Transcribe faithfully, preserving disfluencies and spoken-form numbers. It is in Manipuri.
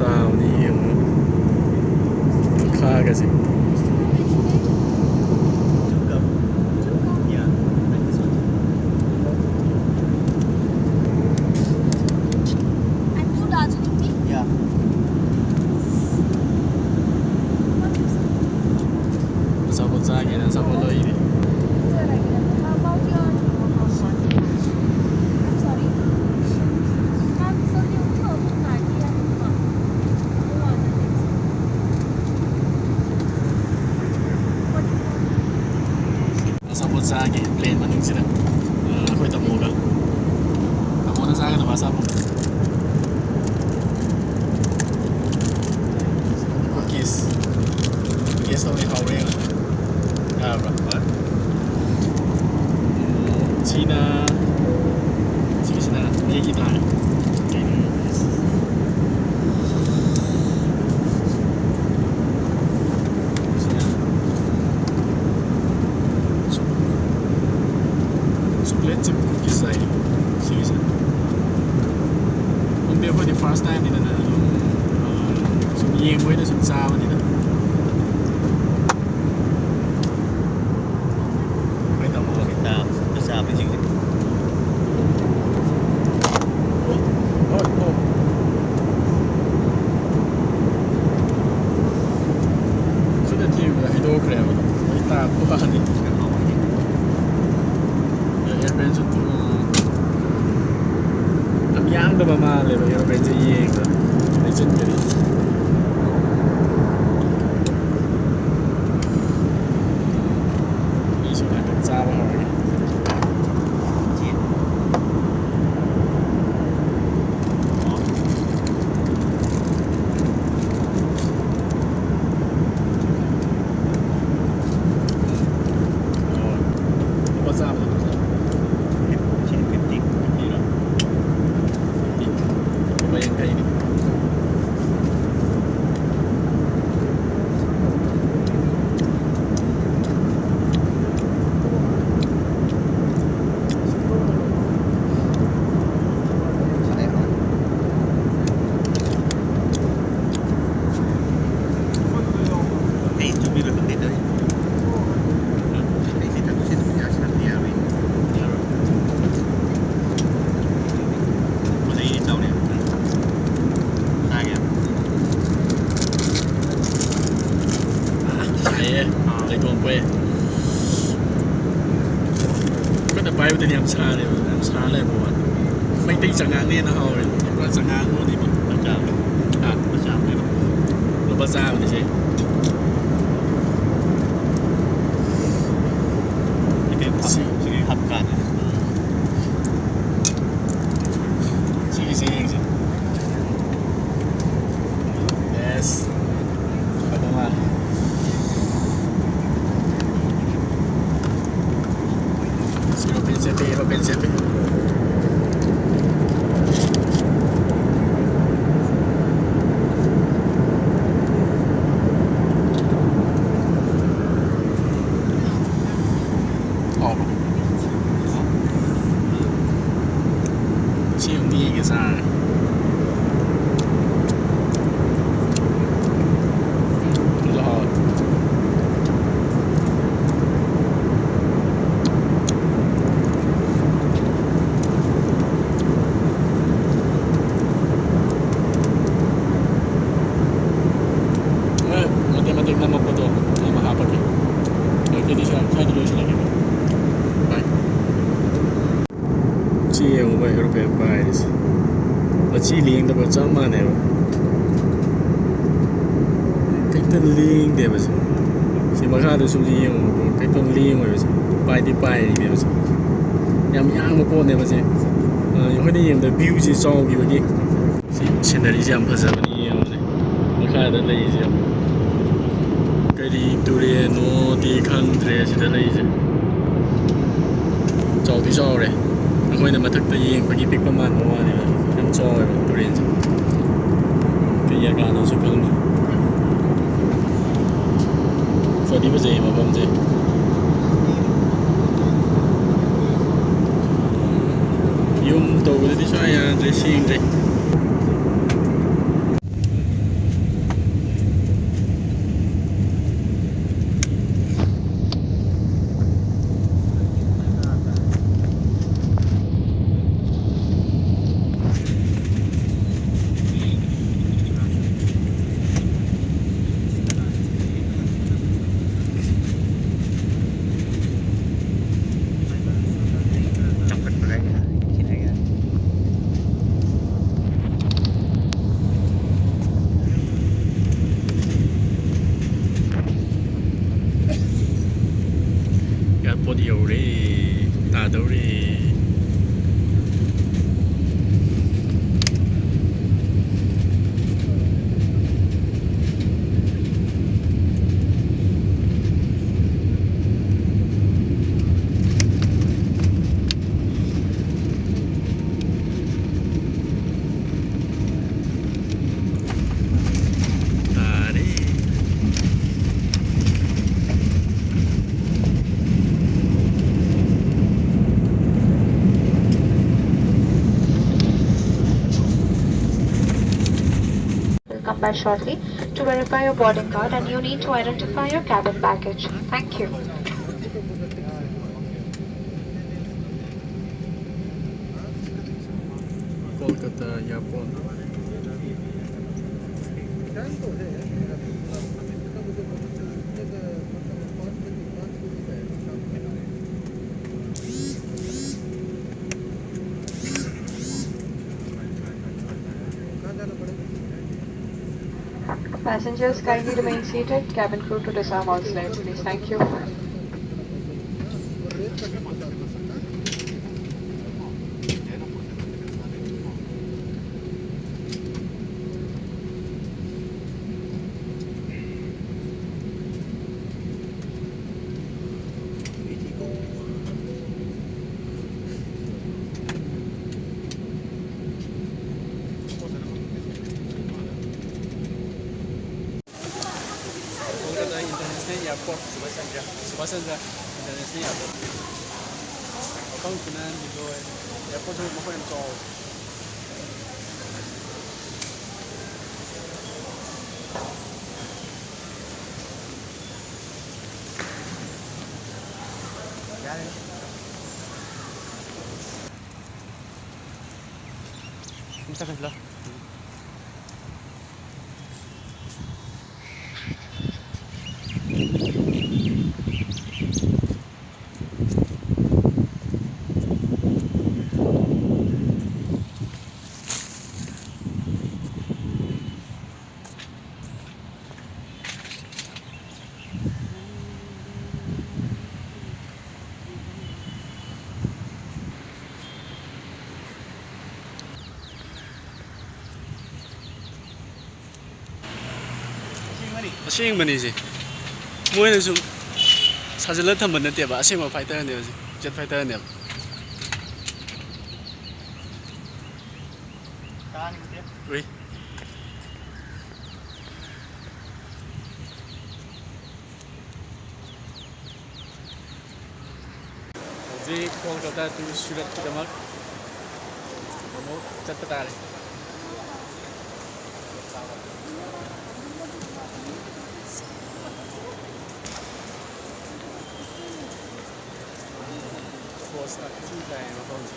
ꯇꯥꯕꯅꯤ ꯌꯦꯡꯉꯨ꯫ ꯃꯈꯥꯒꯁꯦ꯫ ꯑꯆꯥꯄꯣꯠ ꯆꯥꯒꯦꯅ ꯑꯆꯥꯄꯣꯠ ꯂꯩꯔꯤ꯫ ꯑꯆꯥꯄꯣꯠ ꯆꯥꯒꯦ plane ꯃꯅꯨꯡꯁꯤꯗ꯫ ꯑ, ꯑꯩꯈꯣꯏ ꯇꯥꯃꯣꯒ꯫ ꯇꯥꯃꯣꯅ ꯆꯥꯒꯗꯕ ꯑꯆꯥꯄꯣꯠ꯫ Cookies꯫ Guess ꯇꯧꯋꯦ, ꯍꯥꯎꯕ꯭ꯔꯥ ꯌꯦꯡꯉꯣ꯫ ꯌꯥꯔꯕ꯭ꯔꯥ? ꯎꯝ, ꯁꯤꯅ, ꯁꯤꯒꯤꯁꯤꯅ ꯑꯩꯒꯤ ꯇꯥꯔꯦ꯫ ꯁꯤꯅ ꯆꯣꯀ꯭ꯂꯦꯠ ꯆꯤꯞ ꯀꯨꯀꯤꯁ ꯍꯥꯏ ꯁꯤꯒꯤꯁꯦ꯫ ꯈꯪꯗꯦ, ꯑꯩꯈꯣꯏꯗꯤ first timeꯅꯤꯗꯅ ꯑꯗꯨꯝ, ꯑ, ꯁꯨꯝ ꯌꯦꯡꯕ ꯑꯣꯏꯅ ꯁꯨꯝ ꯆꯥꯕꯅꯤꯗ꯫ ꯀꯃꯥꯏꯅ ꯇꯧꯕ? ꯆꯥꯕꯁꯤꯡꯁꯦ꯫ ꯍꯣꯏ, ꯍꯣꯏ꯫ ꯁꯤꯗ ꯊꯦꯡꯕꯗ ꯍꯩꯗꯣꯛꯈ꯭ꯔꯦꯕ꯫ ꯃꯩ ꯇꯥꯔꯛꯄ ꯋꯥꯅꯤ꯫ ꯑꯦꯌꯔꯄ꯭ꯂꯦꯟꯁꯨ ꯌꯥꯝ ꯌꯥꯡꯗꯕ ꯃꯥꯜꯂꯦꯕ, ꯑꯦꯌꯔꯄ꯭ꯂꯦꯟꯁꯦ ꯌꯦꯡꯕꯗ꯫ ꯂꯩꯆꯠꯀꯗꯤ꯫ ꯂꯩꯊꯣꯛꯄ ꯌꯥꯏ꯫ ꯈꯨꯠꯅ ꯄꯥꯏꯕꯗꯗꯤ ꯌꯥꯝ ꯁꯥꯔꯦꯕ, ꯌꯥꯝ ꯁꯥꯔ ꯂꯩꯕ ꯋꯥꯅꯤ꯫ ꯃꯩꯇꯩ ꯆꯉꯥꯡꯅ ꯍꯦꯟꯅ ꯍꯥꯎꯔꯦ꯫ ꯄꯨꯔꯥ ꯆꯉꯥꯡ ꯑꯣꯏꯅꯤꯕ꯫ ꯃꯆꯥ꯫ ꯍꯥ? ꯃꯆꯥ ꯑꯣꯏꯅ꯫ ꯂꯨꯄꯥ ꯆꯥꯝꯃꯅꯤ ꯁꯦ꯫ ꯁꯤ꯫ ꯁꯤꯒꯤ ꯍꯥꯞꯀꯥꯟꯗ꯫ ꯁꯤꯒꯤꯁꯦ ꯌꯦꯡꯁꯦ꯫ Yes. ꯐꯗꯧ ꯃꯥꯜꯂꯦ꯫ ꯁꯤ ꯑꯣꯄꯦꯟ ꯆꯠꯄꯤ, ꯑꯣꯄꯦꯟ ꯆꯠꯄꯤ꯫ ꯍꯥꯎꯕ꯭ꯔꯣ? ꯁꯤ ꯑꯃꯨꯛ ꯌꯦꯡꯒꯦ ꯆꯥꯔꯒ꯫ ꯑꯗꯨꯁꯨ ꯍꯥꯎꯋꯦ꯫ ꯍꯣꯏ, ꯃꯇꯦꯛ ꯃꯇꯦꯛ ꯅꯝꯃꯛꯄꯗꯣ ꯑꯃ ꯍꯥꯞꯄꯛꯀꯦ꯫ ꯑꯗꯨꯗꯤ ꯁ꯭ꯋꯥꯏ-, ꯁ꯭ꯋꯥꯏꯗ ꯂꯣꯏꯁꯤꯜꯂꯒꯦ꯫ ꯕꯥꯏ꯫ ꯁꯤ ꯌꯦꯡꯉꯨꯕ ꯑꯦꯔꯣꯄ꯭ꯂꯦꯟ ꯄꯥꯏꯔꯤꯁꯦ꯫ ꯃꯆꯤ ꯂꯦꯡꯗꯕ ꯆꯞ ꯃꯥꯟꯅꯩꯕ꯫ ꯀꯩꯝꯇ ꯂꯦꯡꯗꯦꯕ ꯁꯦ꯫ ꯁꯤ ꯃꯈꯥꯗ ꯁꯨꯝ ꯌꯦꯡꯉꯨꯕ ꯀꯩꯝꯇ ꯂꯦꯡꯉꯣꯏꯕ ꯁꯦ꯫ ꯄꯥꯏꯗꯤ ꯄꯥꯏꯔꯤꯅꯦꯕ ꯁꯦ꯫ ꯌꯥꯝ ꯌꯥꯡꯕ ꯄꯣꯠꯅꯦꯕ ꯁꯦ꯫ ꯑ, ꯑꯩꯈꯣꯏꯅ ꯌꯦꯡꯕꯗ ꯚ꯭ꯌꯨꯁꯤ ꯆꯥꯎꯈꯤꯕꯒꯤ꯫ ꯁꯤ ꯁꯤꯅꯔꯤꯁꯦ ꯌꯥꯝ ꯐꯖꯕꯅꯤ ꯌꯦꯡꯉꯨꯅꯦ꯫ ꯃꯈꯥꯗ ꯂꯩꯔꯤꯁꯦ ꯌꯦꯡꯉꯨ꯫ ꯀꯔꯤ ꯇꯨꯔꯦꯟꯅꯣꯗꯤ ꯈꯪꯗ꯭ꯔꯦ ꯁꯤꯗ ꯂꯩꯔꯤꯁꯦ꯫ ꯆꯥꯎꯗꯤ ꯆꯥꯎꯔꯦ꯫ ꯑꯩꯈꯣꯏꯅ ꯃꯊꯛꯇ ꯌꯦꯡꯕꯒꯤ ꯄꯤꯛꯄ ꯃꯥꯟꯕ ꯋꯥꯅꯦꯕ꯫ ꯌꯥꯝ ꯆꯥꯎꯋꯦꯕ ꯇꯨꯔꯦꯟꯁꯦ꯫ ꯀꯩ ꯖꯒꯥꯅꯣꯁꯨ ꯈꯪꯗꯦ꯫ ꯐꯗꯤ ꯐꯖꯩ ꯃꯐꯝꯁꯦ꯫ ꯌꯨꯝ ꯇꯧꯕꯗꯗꯤ ꯁꯨꯡꯌꯥ ꯌꯥꯗ꯭ꯔꯦ, ꯁꯦꯡꯗ꯭ꯔꯦ꯫ ꯇꯧꯔꯤ꯫ ꯇꯥꯔꯦ꯫ Will come by shortly to verify your boarding card, and you need to identify your cabin baggage. Thank you. Kolkata airport. Passengers, kindly remain seated. Cabin crew to disarm all slaves, please. Thank you. Kolkata International Airport, Subhash Chandra, Subhash Chandra International Airport. ꯃꯐꯝꯁꯤꯅ ꯂꯤꯂꯣꯏ꯫ Airportꯁꯨ ꯃꯐꯝ ꯌꯥꯝ ꯆꯥꯎꯋꯦ꯫ ꯌꯥꯔꯦ꯫ ꯑꯗꯨꯝ ꯆꯠꯈ꯭ꯔꯁꯤ ꯂꯥꯎ꯫ ꯑꯁꯦꯡꯕꯅꯤ ꯁꯤ꯫ ꯃꯣꯏꯅ ꯁꯨꯝ ꯁꯥꯖꯤꯜꯂ ꯊꯝꯕ ꯅꯠꯇꯦꯕ, ꯑꯁꯦꯡꯕ ꯐꯥꯏꯇꯔꯅꯦꯕ ꯁꯤ, ꯖꯦꯠ ꯐꯥꯏꯇꯔꯅꯦꯕ꯫ ꯎꯏ꯫ ꯍꯧꯖꯤꯛ ꯀꯣꯜꯀꯇꯥ to ꯁꯨꯔꯠꯀꯤꯗꯃꯛ ꯑꯃꯨꯛ ꯆꯠꯄ ꯇꯥꯔꯦ꯫ ꯄꯣꯁ ꯇꯥꯛꯁꯤ ꯀꯥꯏꯅ ꯃꯐꯝꯁꯦ꯫